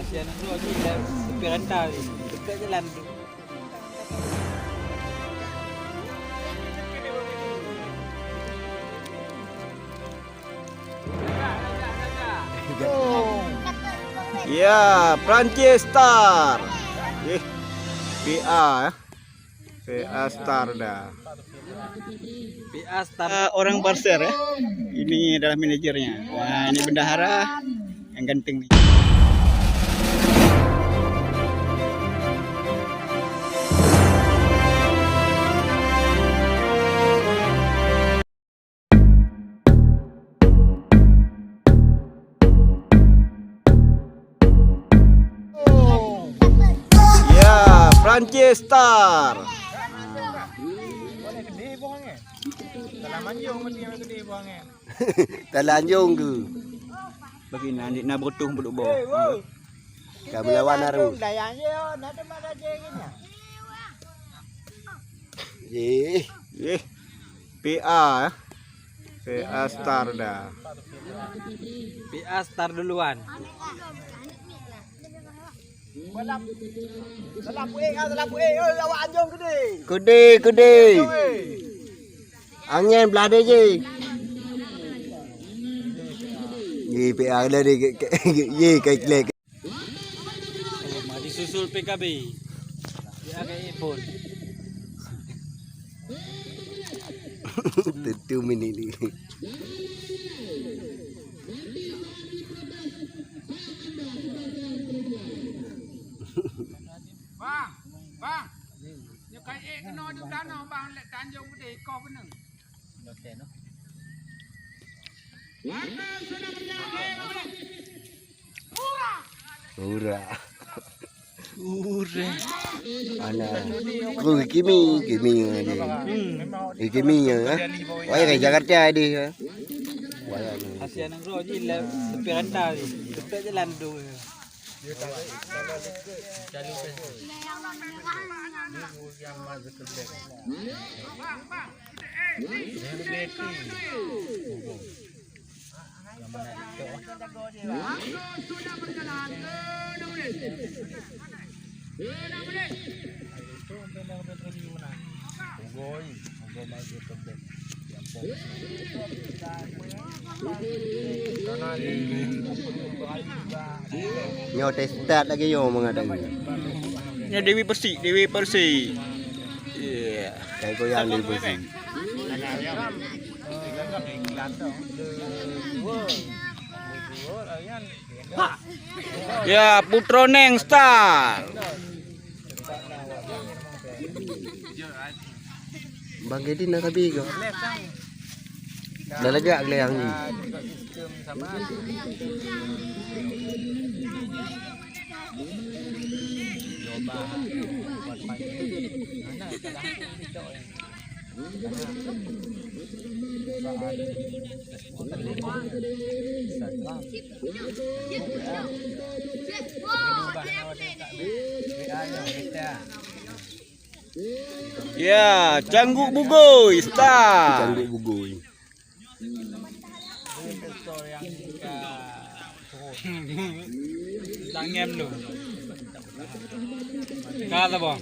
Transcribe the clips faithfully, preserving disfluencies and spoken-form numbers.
Siang nanggroe jih lam tepi ranta jih, tepi jalan tu. Ya, Prancis Star. Eh, P A, ya. P A Star dah. P A Star. Eh, orang Barcelona, ya. Ini adalah manajernya. Nah, ini bendahara yang ganteng nih. Ya, Prancis Star. Talanjong ke? Bagi nanti na butuh beduk boh. Ka melawan arus. Dayang je, oh, nak tempat raja gini. Yeh. Yeh. P A, eh. P A Star dah. P A Star duluan. Salam, salam puing, ah, salam puing. Oh, awak anjong gede. Gede, gede. Anjong, eh. Angin belah dia je. Ye, P A dah dia. Ye, kai kelek. Oh, ma disusul P K B. Ya, kayak pun. Tentu minit ni. Bang, bang. Nyoe kai ék keunoe di tanoh, bang, lé Tanjong Putih, ikoh beuneueng. Ura. Ura. Ana. Ku Kimi, Kimi aja. Hmm. Eh, Kimi ya, ha? Wah, ya, Jakarta ada, ha? Wah, ya, ni. Asia nanggroe jih lam tepi ranta jih. Tepi jalan tu. Nyoe teuh start lagi nyoe mangat lagi. Nyoe Dewi Persik, Dewi Persik. Iya. Kayak goyang Dewi Persik. Ya, Putroe Neng Star. Bang Gedi na kabi ko. Dah lagak geulayang ni. Ya, Cangguek Bugôi, Star. Cangguek Bugôi. Tangem lu. Ka saboh.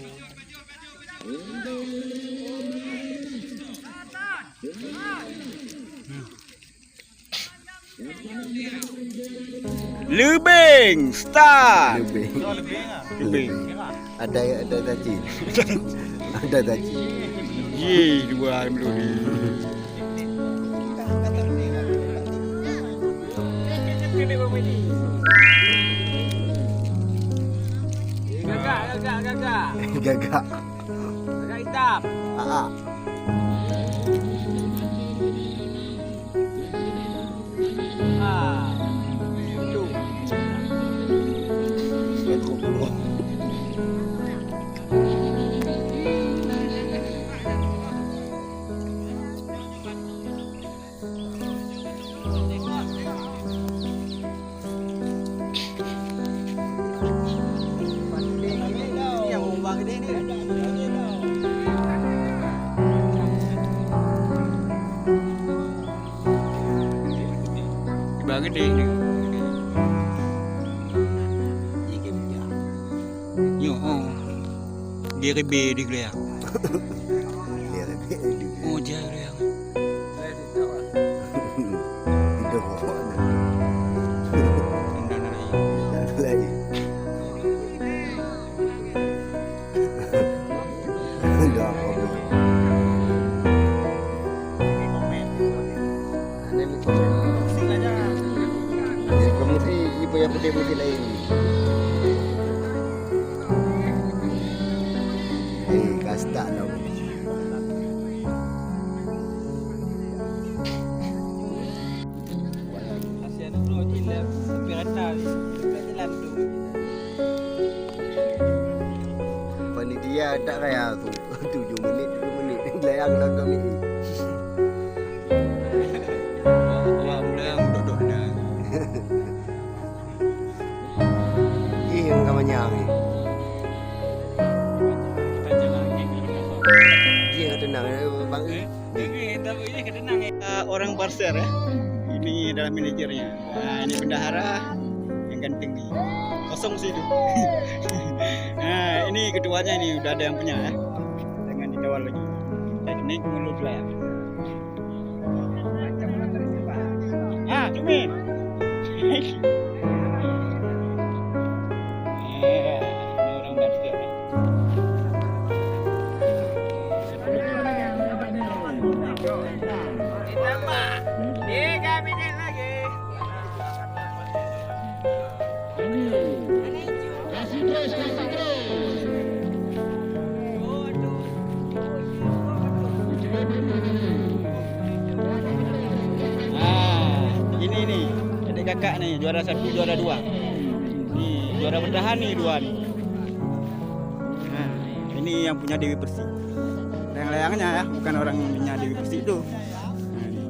Leubeng Star. Leubeng. Leubeng. Ada, ada taci. Ada taci. Ye, dua melodi. Gagak, gagak, gagak. Gagak. Gagak hitam. Ah, ah. Iba gede ni. Di Ribé di Gleang. Di Ribé di Gleang. Oh, jai Gleang. Di Doro. Ndak ada lagi. Ndak ada lagi. Ndak apa-apa. Jadi, kamu si, ibu yang putih putih lain. Eh, kasta lah. Asia tu, tapi rata, tapi jalan tu. Panitia tak kaya aku. Tujuh menit, tujuh menit. Layang nonton ni. Awak mula duduk dah. Ih, yang kamarnya ni. Ih, yang tenang, eh, bang. Eh, ini tak boleh, kena tenang, eh. Ah, orang parser, ya. Ini adalah manajernya. Nah, ini bendahara yang ganteng ni. Kosong situ. Nah, ini ketuanya ini udah ada yang punya, ya. Jangan ditawar lagi. Teknik mulut lah. Ah, Cumin. Eh, ini orang basket, ya. Tiga minit lagi. Ah, ini ni. Adik kakak ni juara satu, juara dua. Ni juara bertahan ni dua ni. Ha, ini yang punya Dewi Persik. Layang-layangnya ya, bukan orang punya Dewi Persik tu. Ha, ni.